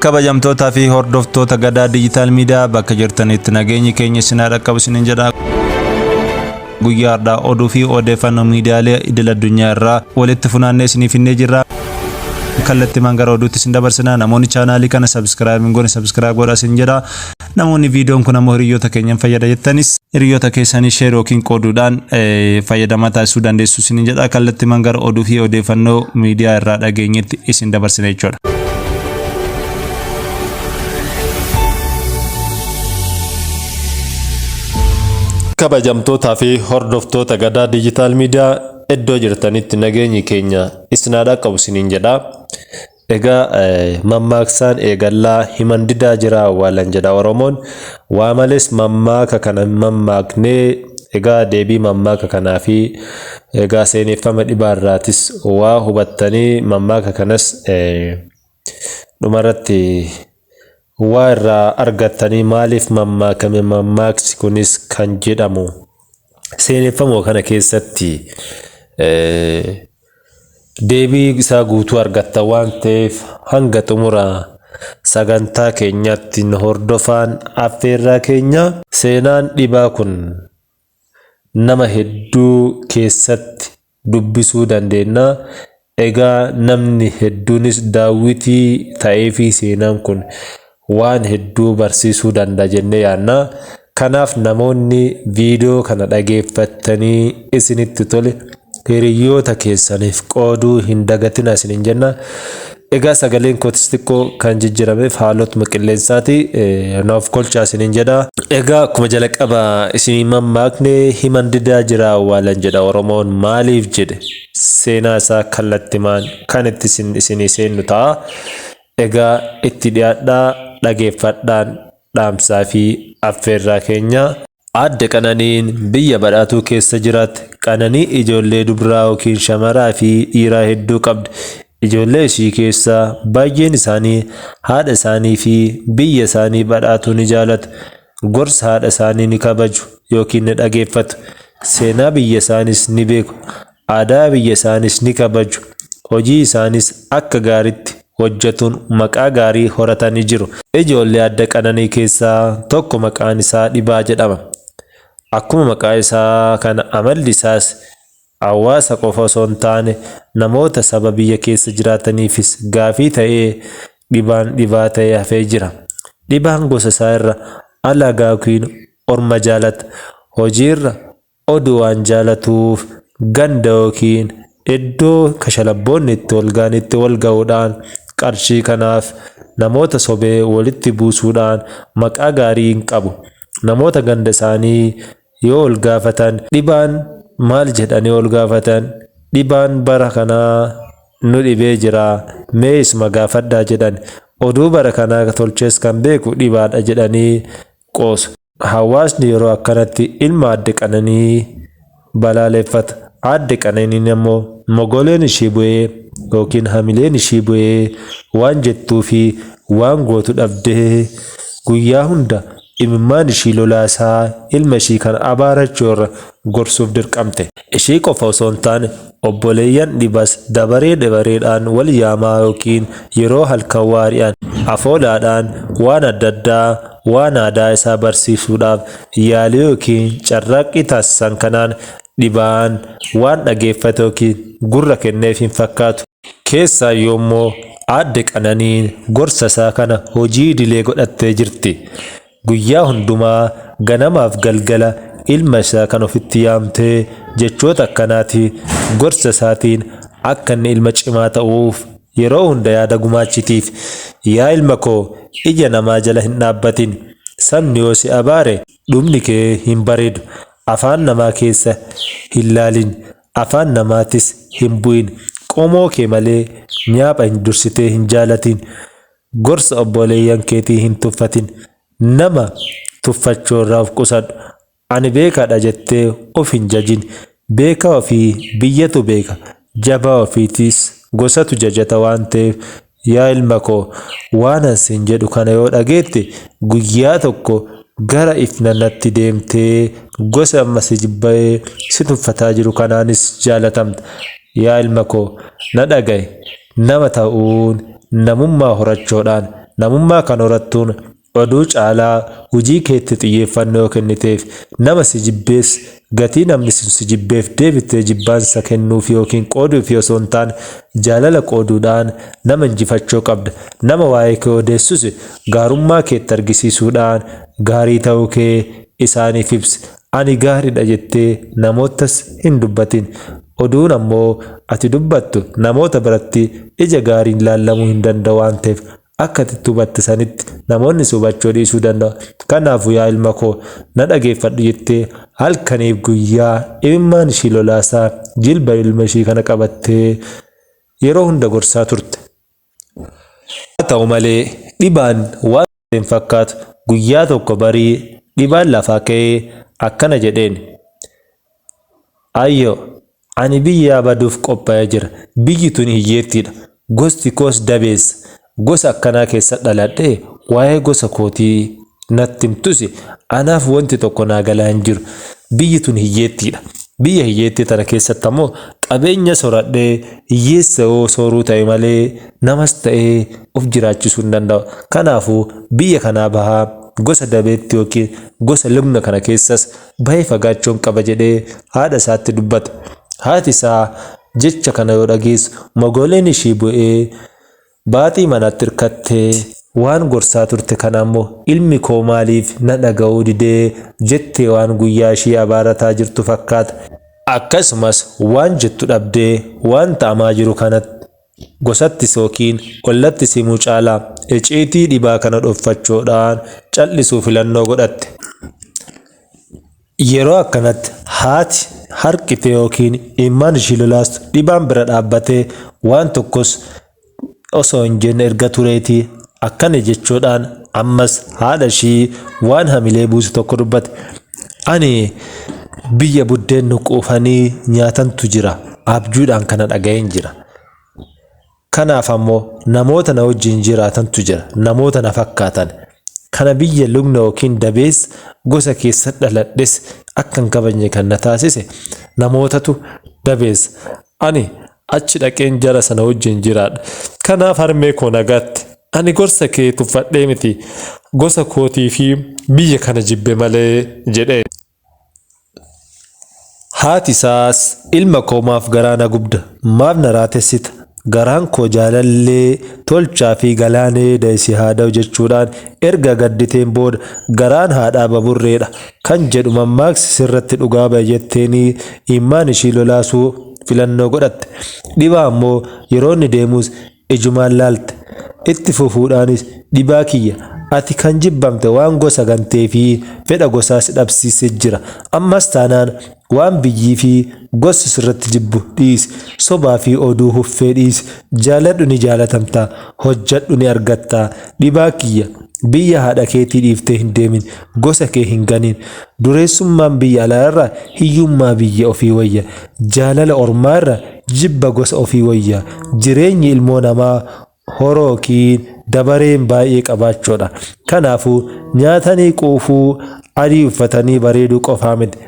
Kabajamtootaa fi hordoftoota Gadaa Digital Media bakka jirtanitti nageenyi keenya isin haa dhaqqabu isiniin jedha. Guyyaa har'aa oduu fi odeeffannoo miidiyaalee idil addunyaa irraa walitti funaannee isiniif finnee jirra. Kallattimaan gara oduutti isin dabarsina. Namoonni chaanaalii kana subscribe hin goone subscribe godhaa isin jedha. Namoonni viidiyoon kun ammoo hiriyoota keenyan fayyada jettanis hiriyoota keessanii share yookiin qooduudhaan fayyadamaa taasisuu dandeessu isiniin jedha. Kallattimaan gara oduu fi odeeffannoo miidiyaa irraa dhageenyetti isin dabarsina jechuudha. Kabajamtootaa fi hordoftoota Gadaa Digital Media iddoo jirtanitti nageenyi keenya isin haa dhaqqabu isiniin jedha. Egaa mammaaksaan eegallaa himan didaa jira awwaalan jedha Oromoon. Waa malees mammaaka kana hin mammaaknee egaa deebii mammaaka kanaa fi egaa seeneffama dhibaa irraatis waa hubattanii mammaaka kanas dhumarratti waa irraa argattanii maaliif mammaakame mammaaksi kunis kan jedhamu seeneffamuma kana keessatti Deebii isaa guutuu argatta waan ta'eef hanga xumura sagantaa keenyaatti nu hordofaan affeerraa keenya. Seenaan dhibaa kun nama hedduu keessatti dubbisuu dandeenna. Egaa namni hedduunis daawwitii ta'eefii seenaan kun waan hedduu barsiisuu danda'a jennee yaadna. Kanaaf namoonni viidiyoo kana dhageeffattanii isinitti tole hiriyyoota keessaniif qooduu hin dagatinaa isiniin jenna. Egaa sagaleen kootis xiqqoo kan jijjirameef haalotuma qilleensaati. Naaf kolchaa isiniin jedha. Egaa akkuma jalaqaba isinii mammaakne himan didaa jira awwaalan jedha Oromoon maaliif jedhe seenaa isaa kallattimaan kan itti isinii seennu ta'a. Egaa itti dhiyaadhaa dhageeffadhaan dhaamsaa fi affeerraa keenya. Aadde Qananiin biyya badhaatuu keessa jiraatti. Qananii ijoollee dubraa yookiin shamaraa fi dhiiraa hedduu qabdi. Ijoollee ishii keessaa baay'een isaanii haadha isaanii fi biyya isaanii badhaatuu ni jaalatu. Gorsa haadha isaanii ni kabaju yookiin ni dhageeffatu. Seenaa biyya isaanis ni beeku. Aadaa biyya isaanis ni kabaju. Hojii isaanis akka gaaritti hojjatuun maqaa gaarii horatani jiru. Ijoollee Aadde Qananii keessaa tokko maqaan isaa Dhibaa jedhama. Akkuma maqaa isaa kana amalli isaas hawaasa qofa osoo hin taane namoota saba biyya keessa jiraataniifis gaafii ta'ee Dhibaan dhibaa ta'ee hafee jira. Dhibaan gosa isaa irra alagaa yookiin orma jaalata. Hojiirra oduu waan jaalatuuf ganda yookiin iddoo kashalabboonni itti walga'anitti walga'uudhaan qarshii kanaaf namoota sobee walitti buusuudhaan maqaa gaarii hin qabu. Namoota ganda isaanii yoo ol gaafatan dhibaan maal jedhanii ol gaafatan dhibaan bara kanaa nu dhibee jira mee isuma gaafadhaa jedhan. Oduu bara kanaa tolchees kan beeku dhibaadha jedhanii qoosu. Hawaasni yeroo akkanatti ilma Aadde Qananii balaaleffata. Aadde Qananiin ammoo mogoleen ishii bu'ee yookiin hamileen ishii bu'ee waan jettuufi waan gootu dhabdee guyyaa hunda imimmaan ishii lolaasaa ilma ishii kana abaarachuu irra gorsuuf dirqamte. Ishii qofa osoo hin taane obboleeyyan dhibas dabaree dabareedhaan wal yaamaa yookiin yeroo halkan waari'an afoolaadhaan waan adda addaa waan aadaa isaa barsiisuudhaaf yaalii yookiin carraaqqii taasisan kanaan dhibaan waan dhageeffate yookiin gurra kenneef hin fakkaatu. Keessaayyuu immoo Aadde Qananiin gorsa isaa kana hojii idilee godhattee jirti. Guyyaa hundumaa ganamaaf galgala ilma isaa kan ofitti yaamtee jechoota akkanaatiin gorsa isaatiin akka inni ilma cimaa ta'uuf yeroo hunda yaada gumaachitiif. Yaa ilma koo ija namaa jala hin dhaabbatin. Sabni yoo si abaare dhumni kee hin bareedu. Afaan namaa keessa hin laalin. Afaan namaatis hin bu'in. Qomoo kee malee nyaapha hin dursitee hin jaalatin. Gorsa obbooleeyyan keetii hin tuffatin. Nama tuffachuu irraa of qusadhu. Ani beekaadha jettee of hin jajin. Beekaa ofii biyyatu beeka, jabaa ofiitis gosatu jajata waan ta'eef yaa ilma koo waan an siin jedhu kana yoo dhageette guyyaa tokko gara ifnannatti deemtee gosa amma si jibbee si tuffataa jiru kanaanis jaalatamta. Yaa ilma koo na dhaga'i nama ta'uun namummaa horachoodhaan. Namummaa kan horattuun oduu caalaa hojii keetti xiyyeeffannoo yoo kenniteef, nama si jibbees gatii namni sun si jibbeef deebiftee jibbaansa kennuuf yookiin qooduuf osoo hin taane jaalala qooduudhaan nama injifachuu qabda. Nama waa'ee kee odeessus gaarummaa keetti argisiisuudhaan gaarii ta'uu kee isaaniif ibsi. Ani gaariidha jettee namootas hin dubbatin. Oduun ammoo ati dubbattu namoota biratti ija gaariin ilaalamuu hin danda'u waan ta'eef akka ati itti hubatte sanitti namoonni si hubachuu dhiisuu danda'u. Kanaafuu yaa ilma koo, na dhageeffadhu jettee halkaniif guyyaa imimmaan ishii lolaasaa jilba ilma ishii kana qabattee yeroo hunda gorsaa turte. Haa ta'u malee dhibaan waan hin fakkaatu. Guyyaa tokko barii dhibaan lafaa ka'ee akkana jedheen. Ayyoo, ani biyyaa baduuf qophaa'ee jira. Biyyi tun hiyyeettiidha. Gosti koos dabeessa. Gosa akkanaa keessa dhaladhee waa'ee gosa kootii natti himtus anaaf wanti tokko naa galaa hin jiru. Biyyi tun hiyyeettiidha. Biyya hiyyeettii tana keessatti ammoo qabeenya soradhee hiyyeessa yoo sooruu ta'e malee namas ta'ee of jiraachisuu hin danda'u. Kanaafuu biyya kanaa bahaa gosa dabeetti yookiin gosa lugna kana keessas bahee fagaachuun qaba jedhee haadha isaatti dubbate. Haati isaa jecha kana yoo dhageessu mogoleen ishii bu'ee baaxii manatti hirkattee waan gorsaa turte kana ammoo ilmi koo maaliif na dhaga'uu didee jettee waan guyyaa ishii abaarataa jirtu fakkaata. Akkasumas waan jettu dhabdee waan ta'amaa jiru kanatti gosattis yookiin ollattis himuu caalaa iciitii dhibaa kana dhoffachuudhaan cal'isuu filannoo godhatte. Yeroo akkanatti haati harqite yookiin imimmaan ishii lolaastu dhibaan bira dhaabbatee waan tokkos osoo hin jenne erga tureetii akkana jechuudhaan ammas haadha ishii waan hamilee buusu tokko dubbate. Ani biyya buddeen nu quufanii nyaatantu jira. Abjuudhaan kana dhaga'een jira. Kanaaf ammoo namoota na wajjin jiraatantu jira. Namoota na fakkaatan. Kana biyya lugna yookiin dabeessa gosa keessa dhaladhes akka hin kabajne kan na taasise namootatu dabeessa. Ani achi dhaqeen jara sana wajjin jiraadha. Kanaaf harmee koo nagaatti. Ani gorsa kee tuffadhee miti. Gosa kootii fi biyya kana jibbe malee jedheen. Haati isaas ilma koo maaf garaa na gubda? Maaf na raatessita? Garaan koo jaalallee tolchaa fi galaanee da'isi haa da'u jechuudhaan erga gadditeen booda garaan haadhaa baburreedha kan jedhu mammaaksi sirratti dhugaa ba'e jetteenii imimmaan ishii lolaasuu filannoo godhatte. Dhibaa ammoo yeroo inni deemus ijumaan laalte. Itti fufuudhaanis dhibaa kiyya ati kan jibbamte waan gosa gantee fi fedha gosaa si dhabsiise jira. Ammas taanaan waan biyyii fi gosti sirratti jibbu dhiisi. Sobaa fi oduu huffee dhiisi. Jaaladhu ni jaalatamta. Hojjadhu ni argatta. Dhibaa kiyya biyya haadha keetii dhiiftee hin deemin. Gosa kee hin ganin. Dureessummaan biyya alaa irraa hiyyummaa biyya ofii wayya. Jaalala ormaa irra jibba gosa ofii wayya. Jireenyi ilmoo namaa horookiin dabareen baay'ee qabaachuudha. Kanaafuu nyaatanii quufuu, adii uffatanii bareeduu qofaa miti.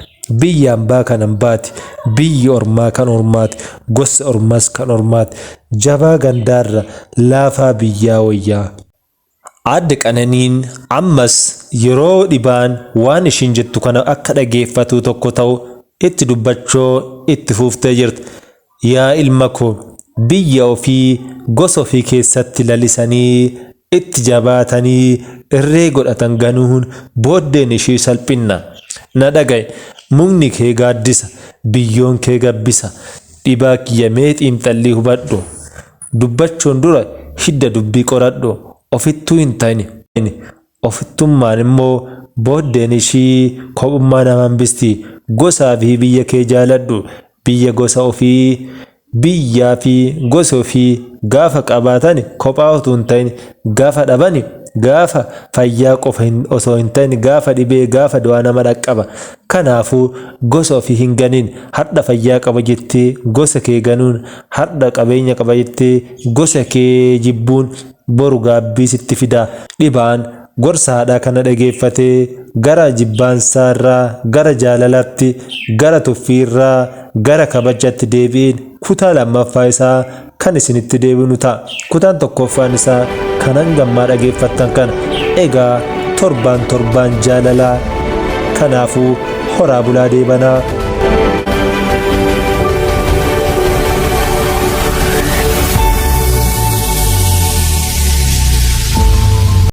Biyya hambaa kan hambaati. Biyyi ormaa kan ormaati. Gosti ormas kan ormaati. Jabaa gandaarra laafaa biyyaa wayyaa. Aadde Qananiin ammas yeroo dhibaan waan ishiin jettu kana akka dhageeffatuu tokko ta'u itti dubbachuu itti fuuftee jirti. Yaa ilma koo, biyya ofii gosa ofii keessatti lalisanii itti jabaatanii irree godhatan ganuun booddeen ishii salphinna. Na dhaga'i, mukni kee gaaddisa, biyyoon kee gabbisa. Dhibaa kiyya mee xiinxallii hubadhu. Dubbachuun dura hidda dubbii qoradhu. Ofittuu hin ta'in. Ofittummaan immoo booddeen ishii kophummaa nama hambisti. Gosaa fi biyya kee jaaladhu. Biyya gosa ofii biyyaa fi gosa ofii gaafa qabaatan kophaa utuu hin ta'in gaafa dhabani gaafa fayyaa qofa osoo hin ta'in gaafa dhibee gaafa du'aa nama dhaqqaba. Kanaafuu gosa ofii hin ganin. Hardha fayyaa qaba jettee gosa kee ganuun, hardha qabeenya qaba jettee gosa kee jibbuun boru gaabbii sitti fida. Dhibaan gorsa haadhaa kana dhageeffatee gara jibbaansaa irraa gara jaalalaatti, gara tuffii irraa gara kabajaatti deebi'een kutaa lammaffaa isaa kan isinitti deebinu ta'a. Kutaan tokkoffaan isaa kan hanga ammaa dhageeffattan kana. Egaa torbaan torbaan jaalalaa. Kanaafuu horaa bulaa deebanaa.